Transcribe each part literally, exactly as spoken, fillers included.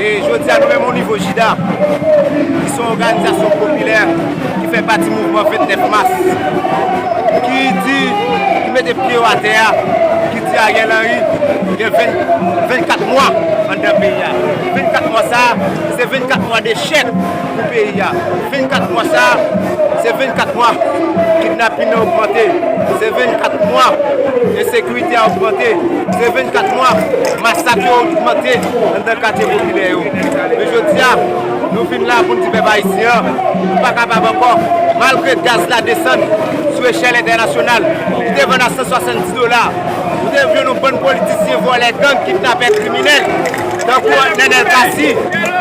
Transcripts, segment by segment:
E jodi a, nou menm o nivo JIDA, ki se yon òganizasyon popilè ki fè pati mouvman vennèf mas, ki di, ki mete pye yo atè a, ki di Ariel Henry gen ven, vennkat mwa anndan peyi a. Vennkat mwa sa a, se vennkat mwa dechèk pou peyi a. Vennkat mwa sa a, se vennkat mwa kidnapin nan ogmante. Se vennkat mwa ensekirite a ogmante. Se vennkat mwa masak yo ogmante anndan katye popilè yo. Men jodi a, nou vin la pou n di pèp ayisyen an, nou pa kapab ankò, malgre gaz la desann sou echèl entènasyonal, ki te vann a san swasanndis dola. Ou te jwenn yon bann politisyen, vòlè, gang, kidnapè, kriminèl, tankou Nenel Cassy,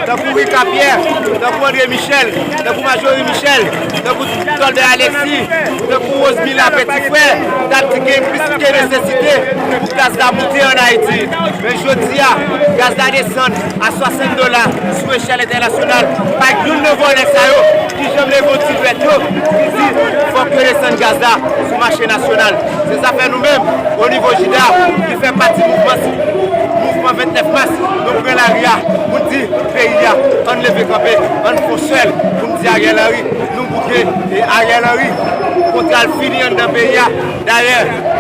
tankou Ricard Pierre, tankou André Michel, tankou Marjorie Michel, tankou Tolbert Alexis, tankou Rosemila Petit Frère, t ap di gen plis ke nesesite pou gaz la moute ann Ayiti. Men jodi a, gaz la desann a swasann dola sou echèl entènasyonal. Pa gen youn nan vòlè sa yo ki janm leve yon ti dwèt yo, ki di fòk yo desann gaz la sou mache nasyonal. Se sa fè nou menm, o nivo JIDA, ki fè pati mouvman, mouvman vennèf mas, nou pran lari a pou n di peyi a, ann leve kanpe, ann fè yon sèl pou n di Ariel Henry, nou bouke, e Ariel Henry, kontra l fini anndan peyi a. Dayè,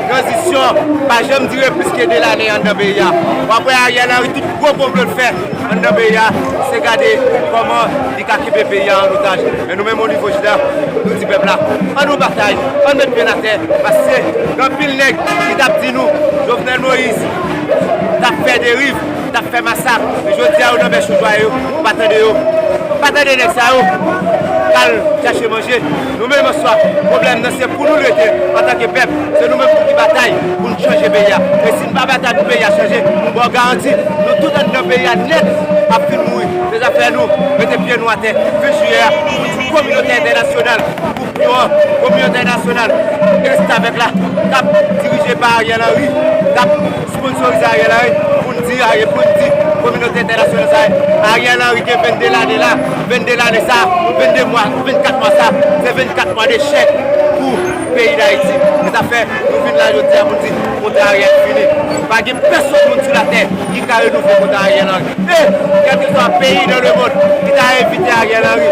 tranzisyon pa janm dire plis ke de lane anndan peyi a. W ap wè Ariel Henry, tout gwo konplo l fè anndan peyi a, se gade kòman li ka kenbe peyi a an otaj. Men nou menm o nivo JIDA, nou di pèp la, ann nou batay, ann met pye n atè, paske gen anpil nèg ki t ap di nou Jovenel Moïse t ap fè deriv, t ap fè masak. Men jodi a, yo nan bèch yo jwaye yo, pa tande yo. Pa tande nèg sa yo k al chache manje. Nou menm answa, pwoblèm nan se pou nou l rete antanke pèp. Se nou menm pou ki batay pou n chanje peyi a. E si n pa batay pou peyi a chanje, m ba w garanti, nou tout anndan peyi a nèt ap fin mouri. Se zafè nou, mete pye nou atè. Ven jiyè a, pou n di kominote entènasyonal, pou Yo, kominote entènasyonal, restavèk la, k ap dirije pa Ariel Henry, k ap sponsorize Ariel Henry, pou n di, pou n di kominote entènasyonal sa, Ariel Henry gen vennde lane la, vennde lane sa, vennde mwa, vennkat mwa sa, se vennkat mwa dechèk pou peyi Dayiti. Se sa fè nou vin la jodi a pou n di kontra Ariel fini. Pa gen pèsonn moun sou latè ki ka renouvle kontra Ariel Henry. E, kèlkeswa peyi nan lemonn ki ta envite Ariel Henry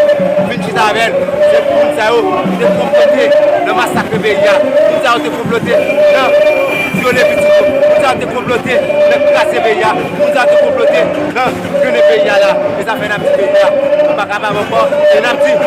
vin chita avè l, se moun sa yo ki te konplote nan masakre peyi a. Moun sa yo te konplote nan vyole pitit yo. Moun sa yo te konplote nan kraze peyi a. Moun sa yo te konplote nan grennen peyi a la. E sa fè n ap di peyi a, nou pa kapab ankò. E n ap di,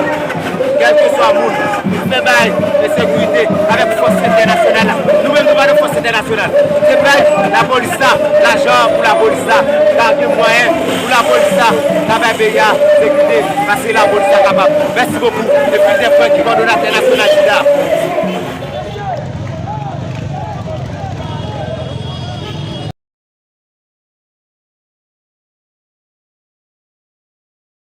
kèlkeswa moun ki fè bagay ensekirite avèk fòs entènasyonal la. Nou menm, nou pa nan fòs entènasyonal. Se bay lapolis la, lajan an pou lapolis la. Ka gen mwayen pou lapolis la ka bay peyi a sekirite, paske lapolis la kapab. Mèsi bokou. E plizyè frè ki kòdonatè nasyonal